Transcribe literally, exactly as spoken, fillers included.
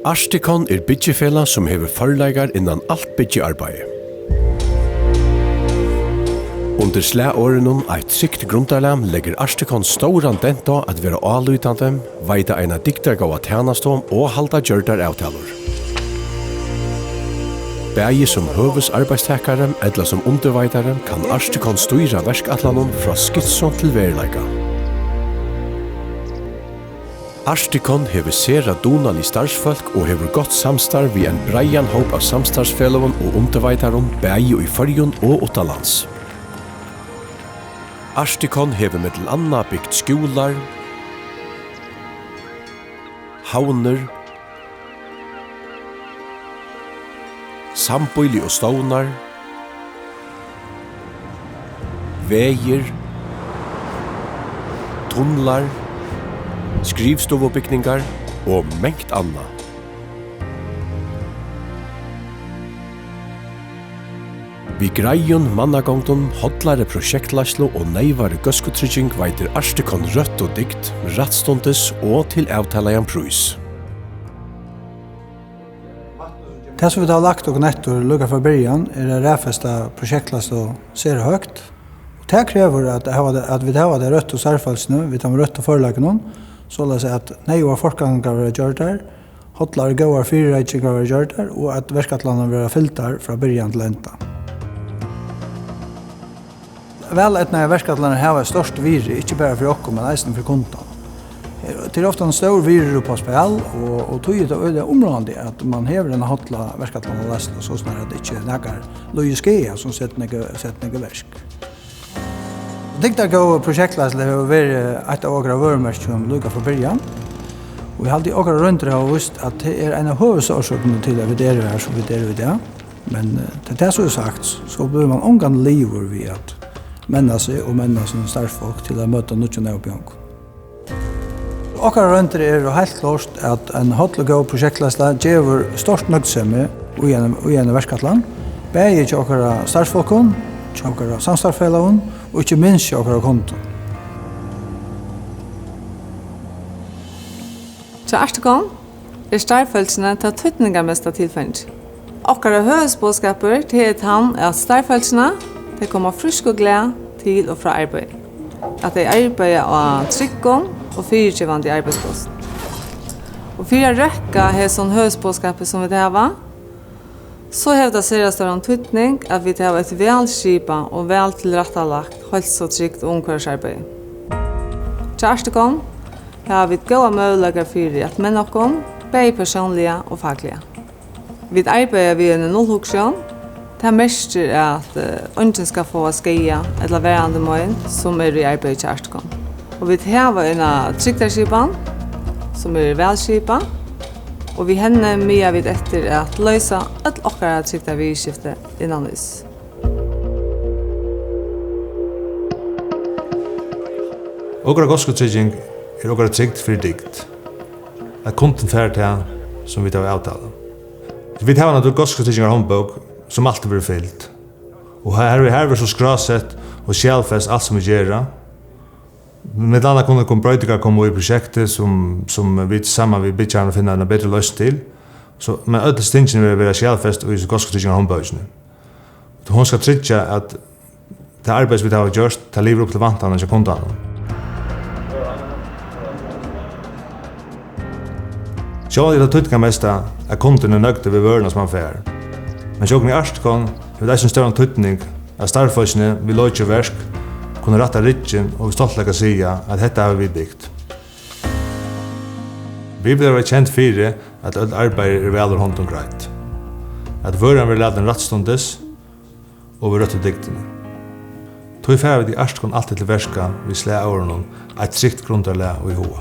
Arcticon er byggifelag, sum hevur førleikar innan alt byggiarbeiði. Undir slagorðinum Eitt trygt grundarlag leggur Arcticon stóran dent á at vera álítandi, veita eina dygdargóða tænastu og halda gjørdar avtalur. Bæði sum høvuðsarbeiðstakari ella sum undirveitari kann Arcticon stýra verkætlanum frá skissu til veruleika. Arcticon hevur sera dugnalig starvsfólk og hevur gott samstarv við ein breiðan hóp av samstarvsfeløgum og undirveitarum, bæði í Føroyum og uttanlands. Arcticon hevur millum annað bygt skúlar, havnir, sambýli og stovnar, vegir, tunlar, skrivstovubygningar og mangt annað. Við greiðum mannagongdum, hollari prosjektleiðslu og neyvari góðskutrygging veitir Arcticon røttu dygd, rættstundis og til avtalaðan prís. Tað, sum vit hava lagt okkum eftir líka frá byrjan, er at raðfesta prosjektleiðslu sera høgt. Og tað krevur at hava tað, at vit hava tey røttu starvsfólkini við teimum røttu førleikunum, soleiðis at neyðugar forklæðingar verða gjørdar, hollar góðar fyrireikingar verða gjørdar og at verkætlanir verða fylgdar frá byrjan til enda. Væleydnaðir verkætlanir hava eitt stórt virði, ikki bara fyri okkum, men eisini fyri kundan. Tað er ofta ein stór virði upp á spæl, og, og tí er tað øgiliga umráðandi, at mann hevur eina holla verkætlanarleiðslu, so snar at ikki nakar líður skaða, sum setir nakað, setir nakað í verk. Dygdargóð prosjektleiðsla hevur verið eitt av okkara vørumerkjum líka frá byrjan, og eg haldi, okkara royndir hava víst, at tað er ein av høvuðsorsøkunum til, at vit eru har, sum vit eru í dag. Men, eh, tá tað so er sagt, so blívur mann ongantíð liðugur við at menna seg og menna síni starvsfólk til at møta nýggjum avbjóðingum. Okkara royndir eru heilt klárt, at ein holl og góð prosjektleiðsla gevur stórt nøgdsemi í einum, í einum verkætlan, bæði hjá okkara starvsfólkum, hjá okkara samstarvsfelagum og ikki minst hjá okkara kundum. Hjá Arcticon eru starvsfólkini tað týdningarmesta tilfeingi. Okkara høvuðsboðskapur, tað er tann, at starvsfólkini, tey koma frísk og glað til og frá arbeiði. At tey arbeiða á tryggum og fyrigevandi arbeiðsplássum. Og fyri at røkka hesum høvuðsboðskapi, sum vit hava, so hevur tað sera stóran týdning, at vit hava eitt væl skipað og væl tilrættalagt heilsu-, trygt og umhvørvisarbeiði. Hjá Arcticon hava vit góðar møguleikar fyri at menna okkum, bæði persónliga og fakliga. Vit arbeiða við eini nullhugsjón. Tað merkir, at, eh, eingin skal fáa skaða ella varandi mein, sum er í arbeiði hjá Arcticon. Og vit hava eina trygdarskipan, sum er væl skipað, og við henni miða vit eftir at loysa øll okkara trygdarviðurskifti innanhýs. Okkara góðskutrygging er okkara trygd fyri dygd, at kundin fær tað, sum vit hava avtalað. Vit hava eina góðskutryggingarhondbók, sum altíð verður fylgd, og har, har verður so skrásett og skjalfest alt, sum vit gera. Millum annað kunnu, kunnu broytingar koma í prosjektið, sum, sum vit saman við byggjaranum finna eina betri loysn til. So, men øll tingini verða, verða skjalfest í góðskutryggingarhondbókini. Hon skal tryggja, at tað arbeiði, sum vit hava gjørt, tað livir upp til væntanir hjá kundanum. Sjálvandi er tað týdningarmesta, at kundin er nøgdur við vøruna, sum hann fær. Men hjá okkum í Arcticon hevur tað eisini stóran týdning, at starvsfólkini við loyki og verk kunnu rætta ryggin og við stoltleika siga, at hetta hava vit bygt. Vit vilja vera kend fyri, at øll arbeiði eru væl úr hondum greidd, at vøran verður latin rættstundis og við røttu dygdini. Tí fara vit í Arcticon altíð til verka við slagorðunum Eitt trygt grundarlag í huga.